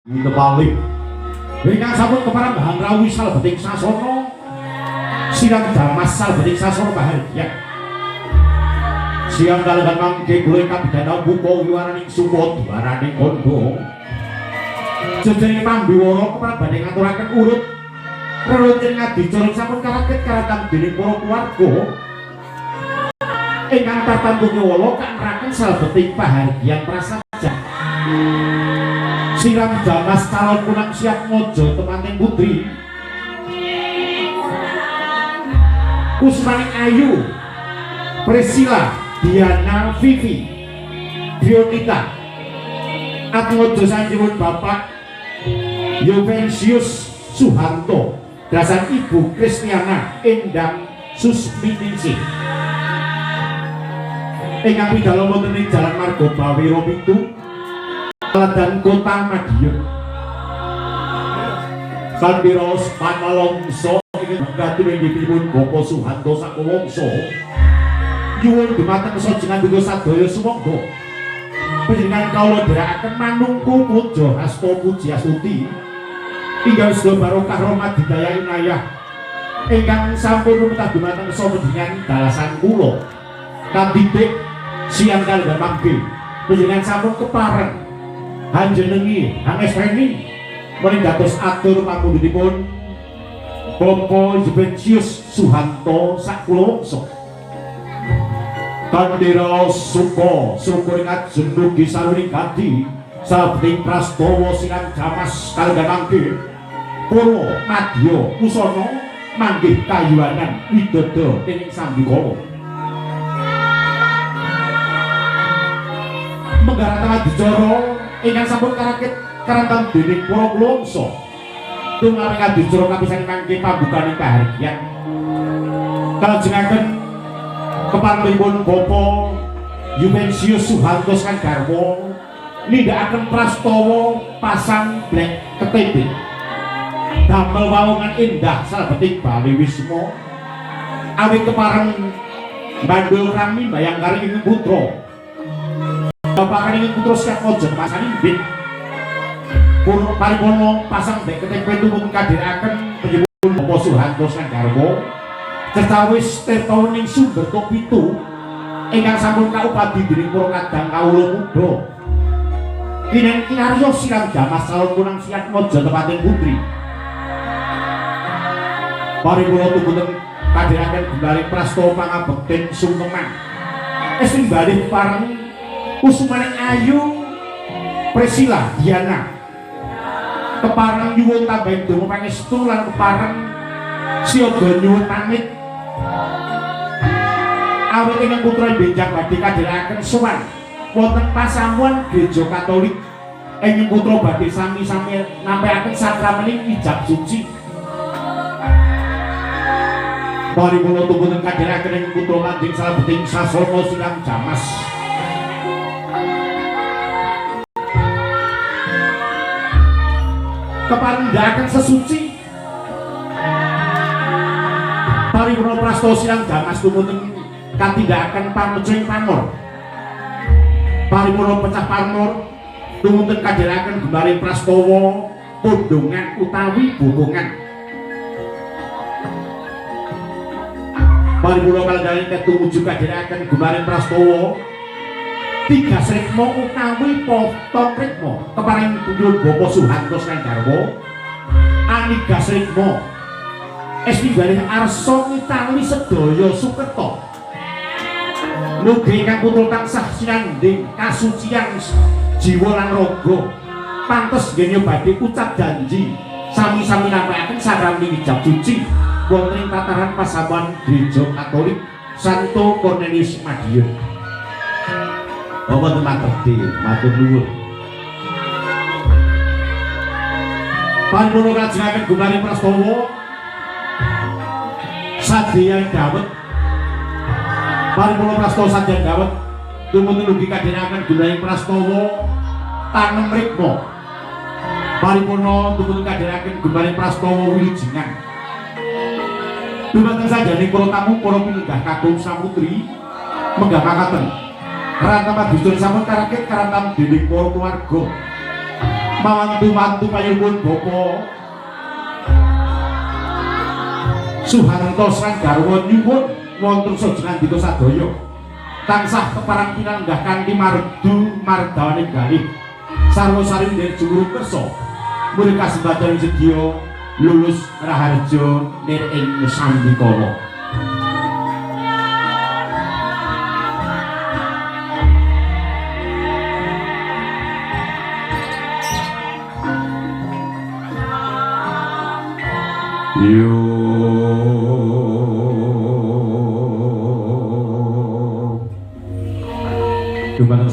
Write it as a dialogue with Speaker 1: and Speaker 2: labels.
Speaker 1: Kepalih ingkang sampun kepareng rawuh salebeting sasana siang damas salebeting sasana bahagia. Siang dalan mangke kula ingkang pidana buka wiwaraning supa dwaraning kandha. Jejering pambiwara kepareng badhe ngaturaken urut reruntin adicara sampun karaket karatan dening para keluarga ingkang tartamtu nyawala kaanraken salebeting pahargyan prasaja. Siram damas calon kunang siap mojo temanten putri Kusmaning Ayu Priscilla Diana Vivi Dionita Atmojo sanjipun Bapak Yovensius Suhanto dasan Ibu Kristiana Endang Susminingsih ingkang pidhalo wonten ing Jalan Margo Bawiro 7 dan Kota Madiun. Sandiraos panalongso ingkang gatu inggihipun Bapak Suhanto sakuwangsa nyuwun dumateng sajengan duka sadaya sumangga panjenengan kawula dherekaken manungku puja hasta puji astuti ingkang sedaya barokah rahmat hidayah inayah ingkang sampun lumetah dumateng panjenengan dalasan kula kadidik siang kaliyan mangke panjenengan sampun kepareng hanjenengi hangestreni menika dados atur pamundhutipun Bapak Juvensius Suhanto sakulawangsa. Kandira suka syukur ing ajeng mugi saluring gati salebeting prastawa siang jamas kaliyan mangke purwa madya kusana manggih kayuwanan widodo dening sambikala. Menggaratan adicara ingkang sampun karakit karantan dening para kulawangsa tumraping adicara kapisan mangke pambukaning pahargyan kalajengaken keparengipun Bapak Juvensius Suhanto kang garwa nindakaken prastawa pasang blek ketebe damel wawongan indah salebeting Bali Wisma awit kepareng bandul rami bayangkari ing putra Bapak ing putra siap mojo pasang imbit purna paripurna pasang blek ketebe tumut kadhiraken penyuwun Bapak Suhanto sang garwa cecawis tirta ning sumber pitu ingkang sampun kaupadi dening para kadang kawula muda kinen kinarya siram jamas calon kunang siap mojo tepating putri paripurna tumuntun kadhiraken gumlaring prastawa pangabekten sungkeman estri balih pareng kusumaning Ayu Priscilla Diana kepareng nyuwun tambahing donga pangestu lan kepareng siaga nyuwun pamit awit ingkang putra benjang badhe kadhiraken sowan wonten pasamuan gereja Katolik ingkang putra badhe sami-sami nampakaken sakramening ijab suci. Paripurna tumuntun kadhiraken ing putra manjing salebeting sasana silang jamas. Kepareng ndhakaken sesuci paripurna prastawa silang jamas tumuntun katindakaken pamecuing pamor. Paripurna pecah pamor tumuntun kadhiraken gumlaring prastawa pundhungan utawi bokongan. Paripurna kalendhaning ketumuju kadhiraken gumlaring prastawa tiga srikma utawi potong rikma kepareng nyuwun Bapak Suhanto sang garwa aniga srikma esti balih arsa mitali sedaya sukerta mugi ingkang putra tansah sinandhing kasucian jiwa lan raga pantes nggene badhe ucap janji sami-sami nampakaken sakramening ijab suci wonten ing tataran pasamuan Gereja Katolik Santo Cornelius Madiun. Bapak matur matur nuwun. Paripurna kajengaken gumlaring prastawa sadeyan dawet. Paripurna prastawa sadeyan dawet tumuntun ugi kadhiraken gumlaring prastawa tanem rikma. Paripurna tumuntun kadhiraken gumlaring prastawa wilujengan. Dumateng sajane para tamu para pinunggah kakung samutri menggah makaten. Rantam adicara sampun karakit karantam dening para keluarga. Mawantu-wantu payuwun Bapak Suharto sang garwa nyuwun wonten sajengan dika sadaya tansah keparang pinanggah kanthi mardu mardawaning galih sarwa sari nderek jumurung kersa murid kasembadan sedya lulus raharja nir ing sambikala. Yo dumateng.